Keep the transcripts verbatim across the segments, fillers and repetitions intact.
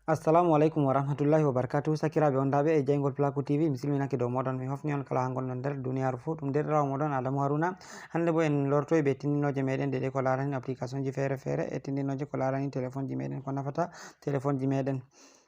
Assalamu alaikum wa rahmatullahi wa barakatuh. Sakiraaɓe wondaaɓe e jayngol Plaku T V, mi silminake dow mooɗon, mi hofni on kala haa ngonɗon nder duniyaaru fuu. Ɗum deerɗiraawo mooɗon Adamu Haruna. Hannde boo en lortoyi bee tindinooje meɗen deydey ko laarani application ji feere feere e tindinooje ko laarani telefonji meɗen, ko nafata telefonji meɗen.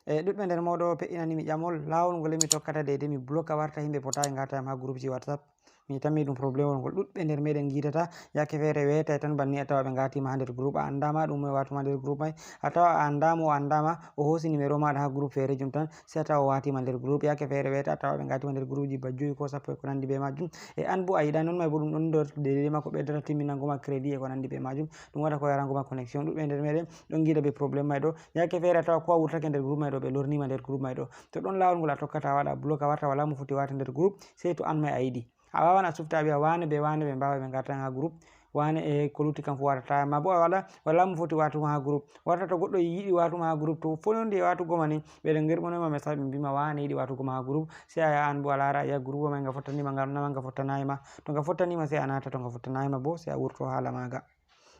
E ɗuɗɓe nder mooɗon pe'inani mi ƴamol, laawol ngol mi tokkata deydey mi bloka warta, yimɓe potaay ngaata yam haa groupe ji WhatsApp. Mi tammi ɗum problème wol ngol ɗuɗɓe nder meɗen ngiidata. Yaake feere weetay tan banni a tawa ɓe ngaati ma haa nder groupe, a anndaa ma ɗum moy waati ma nder groupe may. A tawa a anndaa mo, o anndaa ma, o hoosi numéro maaɗa haa groupe feere jum tan, sey a tawa o waati ma nder groupe. Yaake feere weeta a tawa ɓe ngaati ma nder groupe ji ba jowi ko sappo e ko nanndi bee maajum. E an boo a yiɗa non may boo ɗum ɗon nder deydey ma ko ɓeddata timminango ma crédit e ko nanndi bee maajum. Ɗum waɗa ko yarango ma connexion. Ɗuɗɓe nder meɗen ɗon ngiida bee problème may ɗo. Yaake feere a tawa ko a wurtake nder groupe may ɗo, ɓe lorni ma nder groupe may ɗo. To ɗon laawol ngol a tokkata a waɗa bloka warta wala mo foti waata nder groupe, sey to an may a yiɗi. A waawan a sufta a wi'a waane bee waane ɓe mbaaway ɓe ngartan haa groupe. Waane e ko lutti kam fuu warata. Maa boo a waɗa wala mo foti waatugo haa groupe. Warta to goɗɗo yiɗi waatuma haa groupe, to fondi e waatugo ma ni, ɓe ɗon ngirɓono ma message ɓe mbi ma waane yiɗi waatugo ma haa groupe. Sey a yaha an boo a laara a yi'a groupe may nga fottani ma, nga nana nga fottanaay ma. To nga fottani ma sey a naata, to nga fottanaay ma boo sey a wurto haala maaga.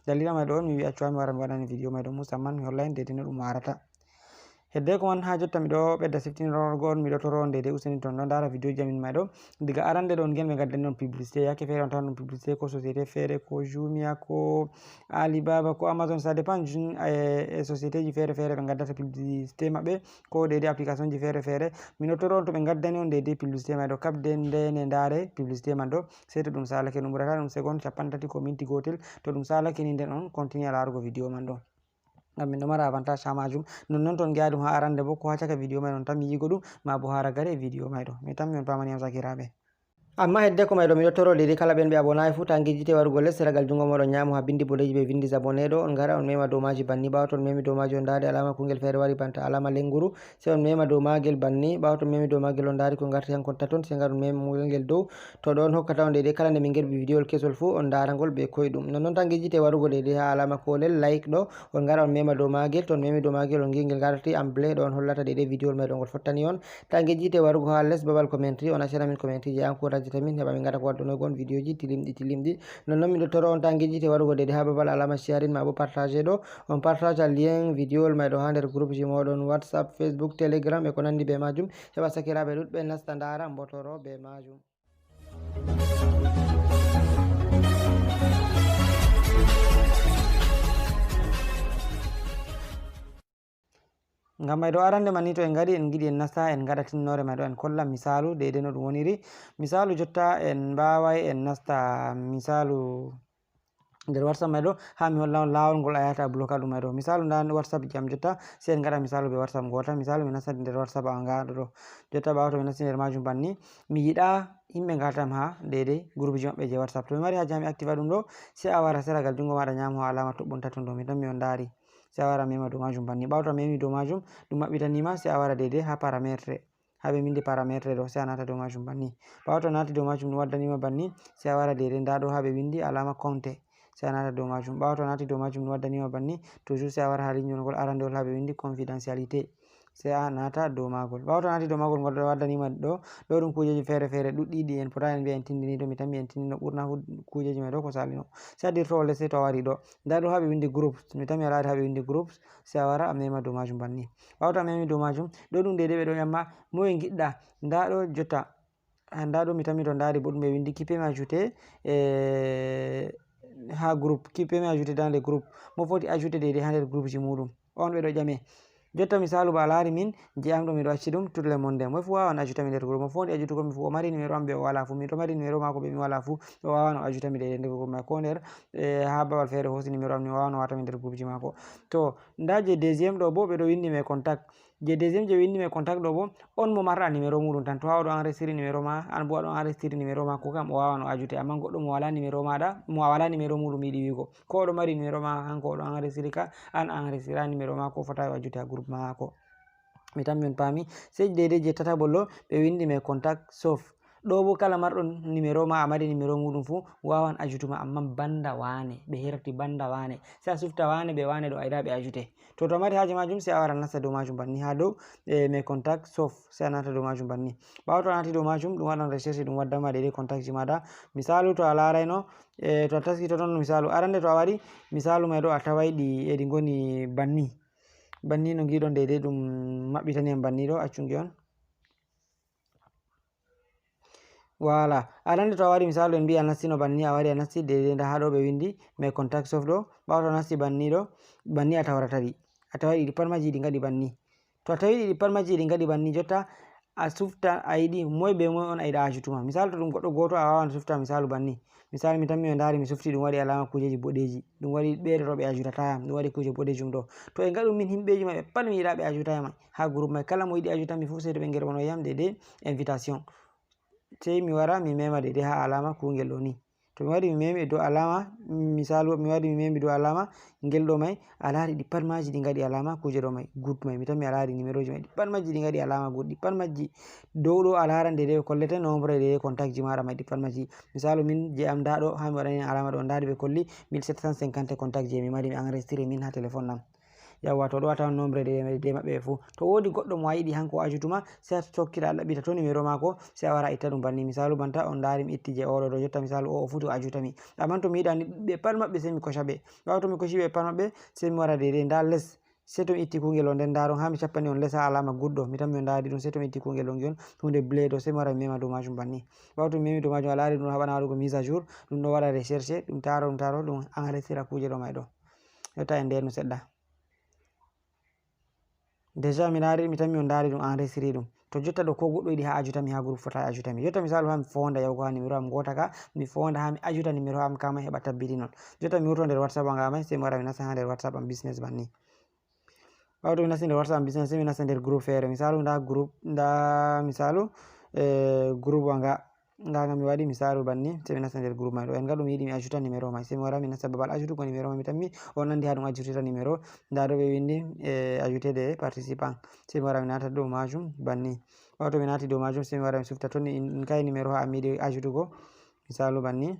Dalila may ɗo on mi wi'a cuwa mi wara mi waɗani video may ɗo musamman mi holla en deydey no ɗum warata. Hedde ko man haa jotta miɗo ɓedda siftinirgo on, miɗo toro on deydey useni ton ɗo ndaara video ji amin may ɗo. Diga arande ɗo on ngi'an ɓe ngaddani on publicité, yaake feere on tawan ɗum publicité ko société feere ko Jumia ko Alibaba ko Amazon, ça dépend jun-, e, e société ji feere feere ɓe ngaddata publicité maɓɓe ko deydey application ji feere feere. Miɗo toro on to ɓe ngaddani on deydey publicité may ɗo, kaɓde nde ne ndaare publicité man ɗo. Sey to ɗum saalake, ɗum ɓurata ɗum seconde cappanɗe tati ko minti gootel. To ɗum saalake ni, nden on continue laarugo video man ɗo. Ngam min ɗo mara avantage haa maajum. Nonnon to on ngi'a ɗum haa arande boo, ko haa caka video may ɗon tan mi yi'igo ɗum, maa boo haa ragare video may ɗo. Mi tammi on paamani yam sakiraaɓe. Ammaa heddeko may ɗo, mi ɗo toro deydey kala ɓen ɓe abonaay fuu, taa ngejjite warugo les seragal juŋngo mooɗon nyaamo haa binndi boɗeeji ɓe winndi s'abonner ɗo, on ngara on mema dow maaji banni. Ɓaawo to on memi dow maaji, on ndaari alaama kuungel feere wari banta alaama lenguru. Sey on mema dow maagel banni. Ɓaawo to on memi dow maagel, on ndaari ko ngarti hankon taton, sey ngar on mema ngel dow. To ɗo on hokkata on deydey kala nde min ngerɓi video wol kesol fuu, on ndaara ngol bee koyɗum. Nonnon taa ngejjite warugo deydey haa alaama koolel like ɗo, on ngara on mema dow maagel. To on memi dow maagel, on ngi'i ngel ngarti en bleu ɗo on hollata deydey video wol may ɗo ngol fottani on. Taa ngejjite warugo haa les babal commentary, on accana min commentary je encourageta min heɓa min ngada ko waddunoygo on video ji tilimɗi tilimɗi. Nonnon miɗo toro on taa ngejjite warugo deydey haa babal alaama sharing maa boo partage ɗo. On partage lien video wol may ɗo haa nder groupe ji mooɗon, WhatsApp, Facebook, Telegram e ko nanndi bee maajum. Heɓa sakiraaɓe ɗuɗɓe nasta ndaara, mbotoro bee maajum. Ngam may ɗo arande man ni to en ngari en ngiɗi en nasta en ngaɗa tinnoore may ɗo en kolla misaalu deydey no ɗum woniri. Misaalu jotta en mbaaway en nasta misaalu nder WhatsApp may ɗo, haa mi holla on laawol ngol a yahata a bloka ɗum may ɗo. Misaalu, ndaa WhatsApp ji am jotta, sey en ngaɗa misaalu bee WhatsApp ngoota. Misaalu, mi nasta nder WhatsApp am ngaa ɗo ɗo. Jotta ɓaawo to mi nasti nder maajum banni, mi yiɗa yimɓe ngarta yam haa deydey groupe ji maɓɓe je WhatsApp. To mi mari haaje haa mi activa ɗum ɗo, sey a wara seragal juŋngo maaɗa nyaamo haa alaama toɓɓon taton ɗo, mi tammi on ndaari. Sey a wara a mema dow maajum banni. Ɓaawo to a memi dow maajum, ɗum maɓɓitani ma, sey a wara deydey haa parametre. Haa ɓe winndi parametre ɗo, sey a naata dow maajum banni. Ɓaawo to a naati dow maajum, ɗum waddani ma banni, sey a wara deydey ndaa ɗo haa ɓe winndi alaama compte. Sey a naata dow maajum. Ɓaawo to a naati dow maajum, ɗum waddani ma banni, toujours sey a wara haa linjol ngol arandewol haa ɓe winndi confidentialité. Sey a naata dow maagol. Ɓaawo to a naati dow maagol, ngol ɗo waddani ma ɗo, ɗo ɗum kuujeeji feere feere ɗuɗɗi ɗi en potaay en mbi'a en tindini ɗo, mi tammi en tindino ɓurna fu kuujeeji may ɗo ko saalino. Sey a dirto les sey to a wari ɗo. Ndaa ɗo haa ɓe winndi groupe, mi tammi a laari haa ɓe winndi groupe. Sey a wara a mema dow maajum banni. Ɓaawo to a memi dow maajum, ɗo ɗum deydey ɓe ɗo ƴamma moye ngiɗɗa. Ndaa ɗo jotta, ah, ndaa ɗo mi tammi to ndaari boɗɗum ɓe winndi qui peut m'ajouter, eh, haa groupe, qui peut m'ajouter dans les groupes. Mo foti ajouter deydey haa nder groupe ji muuɗum. On ɓe ɗo ƴame. Jotta misaalu ba a laari min, je am ɗo mi ɗo acci ɗum tout le monde. Moy fuu waawan ajouter mi nder groupe. Mo foti ajouter go mi fuu, o mari numéro am be o walaa fuu. Mi ɗo mari numéro maako be mi walaa fuu. O waawan o ajouter mi deydey nder groupe may. Ko nder, eh, haa babal feere hoosi numéro am ni o waawan o waata mi nder groupe ji maako. To, ndaa je deuxième ɗo boo ɓe ɗo winndi mes contacts. Je deuxième je winndi mes contacts ɗo boo, on mo marɗa numéro muuɗum tan. To haa o ɗo enregistrer numéro ma, an boo a ɗo enregistrer numéro maako kam, o waawan o ajouter. Ammaa goɗɗo mo walaa numéro maaɗa, mo a walaa numéro muuɗum yiɗi wi'ugo. Ko o ɗo mari numéro ma, hanko o ɗo enregistrer ka, an a enregistrer numéro maako, o fotaay o ajouter haa groupe maako. Mi tammi on paami. Sey deydey je tataɓol ɗo, ɓe winndi mes contacts sauf. Ɗo boo kala marɗo numéro ma, a mari numéro muuɗum fuu, waawan ajouter ma, ammaa banda waane, ɓe herti banda waane. Sey a sufta waane be waane ɗo a yiɗa ɓe ajouter. To, to a mari haaje maajum, sey a wara a nasta dow maajum banni haa dow, eh, mes contacts sauf, sey a naata dow maajum banni. Ɓaawo to a naati dow maajum, ɗum waɗan recherche, ɗum waddan ma deydey contacts ji maaɗa. Misaalu, to a laarayno, eh, to a taski totton, misaalu, arande to a wari, misaalu may ɗo a taway ɗi e ɗi ngoni banni. Banni no ngiɗon deydey ɗum maɓɓitani en banni ɗo, accu ngi on. Voilà. Arande to a wari misaalu en mbi'i a nastino banni, a wari a nasti deydey nda haa ɗo ɓe windi mes contacts of ɗo. Ɓaawo to a nasti banni ɗo, banni a tawrata ɗi. A tawi ɗi pat maaji ɗi ngaɗi banni. To a tawi ɗi pat maaji ɗi ngaɗi banni, jotta a sufta, a yiɗi moy be moy on a yiɗa ajutuma. Misaalu to ɗum goɗɗo gooto a waawan sufta misaalu banni. Misaalu mi tammi o ndaari mi sufti ɗum waɗi alaama kuujeeji boɗeeji. Ɗum waɗi ɓe ɗo ɓe ajutata yam. Ɗum waɗi kuuje boɗeejum ɗo. To en ngaɗum min himɓeeji maɓɓe pat mi yiɗa ɓe ajuta yam haa groupe may. Kala mo yiɗi ajuta mi fuu sey to ɓe ngerɓano yam deydey invitation. Sey mi wara mi mema deydey haa alaama kuungel ɗo ni. To mi wari mi memi dow alaama, misaalu mi wari mi memi dow alaama ngel ɗo may, a laari ɗi pat maaji ɗi ngaɗi alaama kuuje ɗo may, good may. Mi tammi a laari numéroji may ɗi pat maaji ɗi ngaɗi alaama good, ɗi pat maaji dow ɗo a laaran deydey ɓe kollete nombre deydey contactji maaɗa may ɗi pat maaji. Misaalu min je am nda ɗo haa mi waɗani en alaama ɗo, nda ɗi ɓe kolli mille sept cent cinquante contacts je mi mari mi enregistré min haa téléphone am. Yawwa, to ɗo a tawan nombre de, de maɓɓe ɓe fuu. To woodi goɗɗo mo a yiɗi hanko o ajutuma, sey a tokkira a ɗaɓɓita to numéro maako, sey a wara a itta ɗum banni. Misaalu banta on ndaari mi itti je oɗo ɗo, jotta misaalu o, o foti o ajuta mi. Amman to mi yiɗani ɓe pat maɓɓe sey mi koca ɓe. Ɓaawo to mi koci ɓe pat maɓɓe, sey mi wara deydey nda les. Sey to mi itti kuungel ɗo nden ndaaron haa mi cappani on les haa alaama good ɗo. Mi tammi on ndaari ɗum, sey to mi itti kuungel ɗo ngi'on huunde bleu ɗo, sey mi wara mi mema dow maajum banni. Ɓaawo to mi memi dow maajum a laari ɗum haɓana waɗugo mise à jour, ɗum ɗo waɗa recherche, ɗum taaro, ɗum taaro, ɗum enregistrira kuuje ɗo may ɗo. Jotta en ndeenu seɗɗa. Déjà mi laari, mi tammi on ndaari ɗum enregistré ɗum. To jotta ɗo ko goɗɗo yiɗi haa ajuta mi haa groupe, fotaay ajuta mi. Jotta misaalu haa mi foonda yahugo haa numéro am ngoota ka, mi foonda haa mi ajuta numéro am ka may heɓa tabbitinol. Jotta mi wurto nder WhatsApp am nga may, sey mi wara mi nasta haa nder WhatsApp am business banni. Ɓaawo to mi nasti nder WhatsApp am business, sey mi nasta nder groupe feere. Misaalu nda groupe, nda misaalu, eh, groupe wa nga. Nga, nga mi waɗi misaalu banni, sey mi nasta nder groupe may ɗo. En nga ɗum yiɗi mi ajuta numéro may. Sey mi wara mi nasta babal ajutugo numéro may, mi tammi on andi haa ɗum ajutira numéro. Nda ɗo ɓe windi, eh, ajouter des participants. Sey mi wara mi naata dow maajum banni. Ɓaawo to mi naati dow maajum, sey mi wara mi sufta to ni in, in kay numéro haa mi yiɗi ajutugo. Misaalu banni.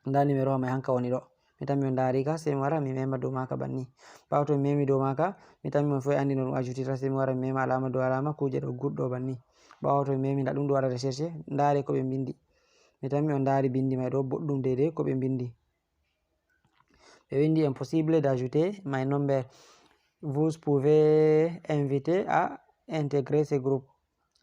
Nda numéro may hanka woni ɗo. Mi tammi on ndaari ka, sey mi wara mi mema dow maaka banni. Ɓaawo to mi memi dow maaka, mi tammi on foy andi no ɗum ajutira, sey mi wara mi mema alaama dow alaama, kuuje ɗo good ɗo banni. Ɓaawo to mi memi nda ɗum ɗo waɗa recherche, ndaare ko ɓe mbindi. Mi tammi on ndaari bindi may ɗo boɗɗum deydey ko ɓe mbindi. Ɓe windi impossible d'ajouter my number. Vous pouvez inviter à intégrer ce groupe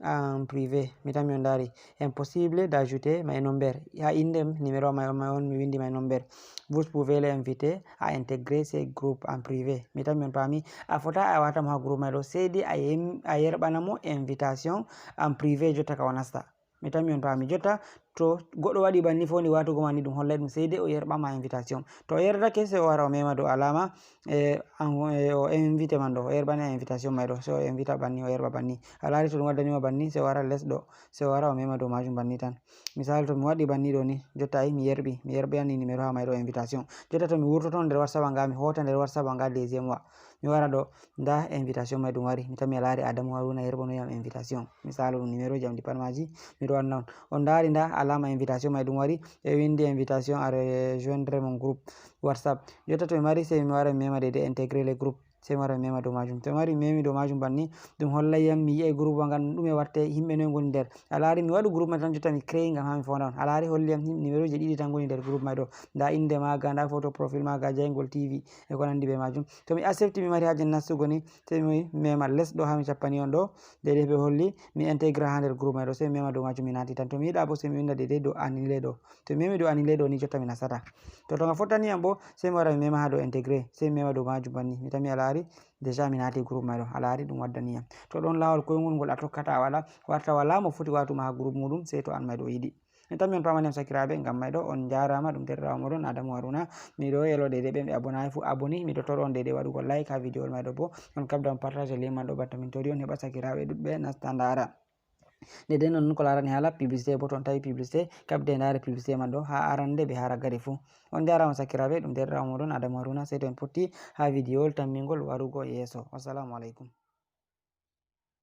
en privé. Mi tammi on ndaari. Impossible d'ajouter my number. Haa innde numéro may on, may on mi windi my number. Vous pouvez l'inviter à intégrer ce groupe en privé. Mi tammi on paami. A fotaay a waata mo haa groupe may ɗo. Sey dei a yem-, a yerɓana mo invitation en privé jotta ka o nasta. Mi tammi on paami. Jotta to goɗɗo waɗi banni fowni waatugo ma ni ɗum hollay ɗum sey dei o yerɓa ma invitation. To o yerɗake sey o wara o mema dow alaama, eh, an, eh, o invite man ɗo, o yerɓani a invitation may ɗo, sey o invita banni, o yerɓa banni. A laari to ɗum waddani ma banni, sey o wara les ɗo, sey o wara o mema dow maajum banni tan. Misaalu to mi waɗi banni ɗo ni, jotta ay mi yerɓi, mi yerɓani numéro ha may ɗo invitation. Jotta to mi wurtoto nder WhatsApp nga, mi hoota nder WhatsApp nga deuxième wa. Mi wara ɗo, nda invitation may ɗum wari. Mi tammi a laari Adamu Haruna yerɓano yam invitation. Misaalu ɗum numéro ji am ɗi pat maaji, mi ɗo wanna on. On ndaari nda alaama invitation may ɗum wari, e windi invitation à rejoindre mon groupe WhatsApp. Jotta to mi mari, sey mi wara mi mema deydei intégrer le groupe. Sey mi wara mi mema dow maajum. To mi mari mi memi dow maajum banni, ɗum hollay yam mi yi'ay groupe wa ngan ɗume watte, himɓe noy ngoni nder. A laari mi waɗu groupe may tan jotta mi créer ngam ha mi fonda on. A laari holli yam him-, numéro ji ɗiɗi tan ngoni nder groupe may ɗo. Nda innde maaga, nda photo profil maaga, jayngol T V, e ko nandi be maajum. To mi accepti mi mari haaje nastugo ni, sey mi mema les ɗo ha mi cappani on ɗo, deydei ɓe holli mi intégré ha nder groupe may ɗo, sey mi mema dow maajum mi naati tan. To mi yiɗa bo sey mi winda deydei dow annuler ɗo. To mi memi dow annuler ɗo ni jotta mi nastata. To, to nga fottani yam bo, sey mi wara mi mema ha dow intégré, sey mi mema dow maajum banni. Mi tammi a laari, déjà mi naati groupe may ɗo, a laari ɗum waddani yam. To ɗon laawol koyngol ngol a tokkata a wala, warta wala mo foti watuma ha groupe muɗum, sey to an may ɗo yiɗi. Mi tammi on paamani am sakiraaɓe, ngam may ɗo on njaaraama, ɗum deerɗiraawo mooɗon Adamu Haruna. Mi ɗo elo deydei ɓe ɓe abonaayi fu aboni, mi ɗo toro on deydei waɗugo like ha video may ɗo bo, on kabda on partage lien man ɗo batta min tori on heɓa sakiraaɓe ɗuɗɓe nasta ndaara. Deydei non ko laarani haala publicité bo to on tawi publicité, kabde ndaare publicité man ɗo ha arande be ha ragare fu. On njaaraama sakiraaɓe, ɗum deerɗiraawo mooɗon Adamu Haruna, sey to en potti ha video tammingol warugo yeeso. Wassalamu aleykum.